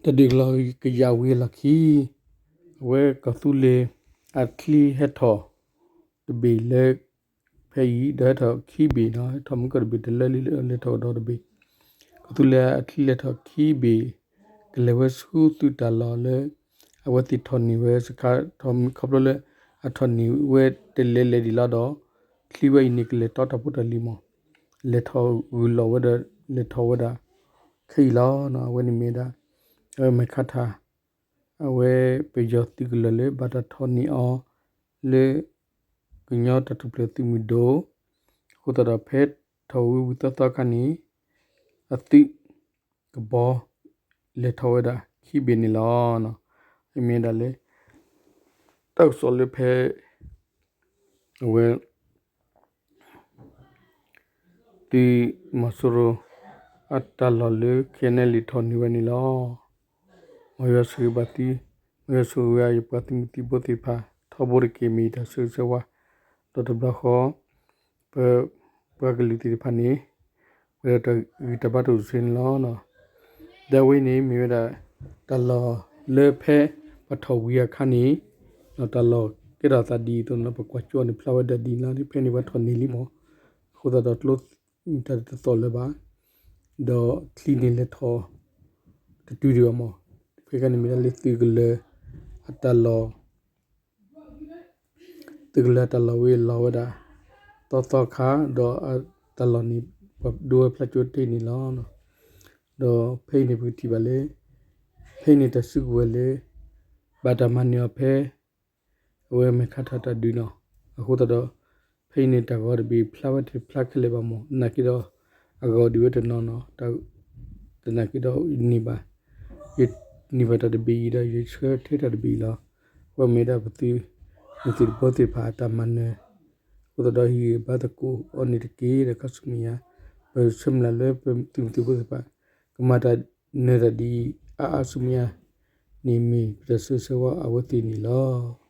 တၢ်ဒုးကလီကယၤဝံၤအလီၢ်ခံ အဝဲကီၢ်သူလ့ၤအချံဟဲထီၣ်တဘ့ၣ်လၢ ဖဲအံၤ ဒီးဟဲထီၣ်ခံဘ့ၣ်နီၤ, ဟဲထီၣ်မုၢ်ကီၢ်တဘ့ၣ် တလၢလံ လဲၤထီၣ်ကဒီးတဘ့ၣ်, ကီၢ်သူလ့ၤအချံလဲၤထီၣ်ခံဘ့ၣ် ကလဲၤဝဲဆူသုးတၢ်လီၢ်လၢ အဝဲသ့ၣ်ထီၣ်န့ၢ်ဝဲစခါထီၣ် ခီဖျိလၢအထီၣ်န့ၢ်ဝဲတလဲၤလဲၤဒံးလီၤဒီး ချံဝဲအံၤန့ၣ် ကလဲၤတီတၢ်ဖိတၢ်လံၤမး, လဲၤထီၣ်ဂုာ်လီၤဝဲဒီး လဲၤထီၣ်ဝဲဒၣ် ခဲအံၤလီၤ. အဝဲန့ၣ်မ့ၢ်ဝဲဒၣ် အဝဲမဲာ်ခါထး အဝဲပယီၤသုးကလၢၤလၢဘၣ်တၢ်ထီၣ်န့ၢ်အီၤလၢ ကညီတၢ်ထူၣ်ဖျဲးသုးမုၢ်ဒိၣ်, အဃိသတးဒီး ဖဲထီၣ်ဝံၤဝံၤသီသီအခါန့ၣ် အသုးကဘီ လဲၤထီၣ်ဝဲဒၣ်ခံဘ့ၣ်န့ၣ်လီၤ. မ့ၢ်ဝဲဒၣ်လၢ တၢ်ကစီၣ်လၢဖဲ အဝဲ သုးမီၤစိရိၤ အတၢ်လီၢ်လၢ ခဲအံၤန့ၣ် လဲၤထီၣ်န့ၢ်ဝဲန့ၣ်လီၤ. မ်ယွၤဆိၣ်ဂ့ၤဘၣ်သု, မ်ယွၤဆိၣ်ဂ့ၤဝဲယပှၤသုးမုၢ်သံၣ်ဘိသ့ၣ်တဖၣ် ထီဘိတက့ၢ် မ့ၢ်ယတၢ်ဆၢဂ့ၤဆၢဝါ, ဒီးတဘျီဃီ ပ ပှၤကလုာ်သ့ၣ်တဖၣ်န့ၣ် ပှဲၤဒီးတၢ်ဂံၢ်တၢ်ဘါတအိၣ်ဆူန့ၣ်လီၤ. ဒီးအဝဲန့ၣ်မ့ၢ်ဝဲဒၣ် တၢ်လီၢ်လၢဖဲပှၤထီၣ်ဝံၤအခါန့ၣ် တၢ်လီၢ်ကဲထီၣ်အသးဒ်အံၤအသိးန့ၣ်လီၤ. ပကွၢ်ကၠိန့ၣ် ဖျါဝဲဒၣ်ဒ်န့ၣ်လီၤ. ဖဲန့ၣ်ပှၤထီၣ်န့ၢ်လံမး, အဃိသတးဒီးကျိ တၢ်တသီၣ်လၢၤဘၣ်, ဒီးချံန့ၣ်လဲၤထီၣ် တတုၤဒံးဘၣ်မး, ဖဲခါန့ၣ်မ့ၢ်ဒၣ်လၢသုးကလၢၤအတၢ်လီၢ် သုးကလၢၤအတၢ်လီၢ်ဝံၤလီၤဝဲဒၣ် သီသီခါ ဒီးအတၢ်လီၢ်န့ၣ် ပှၤဒိဝဲဖျါကၠိတ့ၢ်န့ၣ်လီၤ. ဒီးဖဲအံၤန့ၣ်ပကထံၣ်ဘၣ်လၢ ဖဲအံၤန့ၣ်တၢ်စုကဝဲၤလၢ ဘၣ်တၢ်မၤနၢၤအီၤဖဲ အဝဲမဲာ်ခါထးတၢ်ဒုးနီၤ, အဃိသတးဒီး ဖဲအံၤန့ၣ်တၢ်ဂီၤတဘ့ၣ်ဖျါဝဲတဖျါခဲလၢာ်ဘၣ်မး, နာ်က့ဒီး အဂီၤဒုးဝဲတနီၤနီၤ, တနာ်က့ဒီးယန့ၢ်ဘၣ်, ယန့ၢ်ဘၣ်တၢ်တဘ့ၣ်အံၤဒီး ယဆှၢထဲတၢ်တဘ့ၣ်အံၤလီၤ. အဝဲမ့ၢ်ဒၣ်ပသုးမုၢ်သံၣ်ဘိသ့ၣ်တဖၣ်အတၢ်မၤနၢၤ, အဃိသတးဒီးဟ့ၣ်ဂံၢ်ဘါသကိးအီၤန့ၣ်တက့ၢ်. ဒီးခါဆူမဲာ်ညါ ပဆၢမုၢ်လၢ်လၢပသုးမုၢ်သံၣ်ဘိသ့ၣ်တဖၣ် ကမၤတၢ်နၢၤတၢ်ဒ်အံၤအါအါဆူမဲာ်ညါန့ၣ် မ့ၢ်ပတၢ်ဆၢဂ့ၤဆၢဝါအဝဲသ့ၣ်န့ၣ်လီၤ.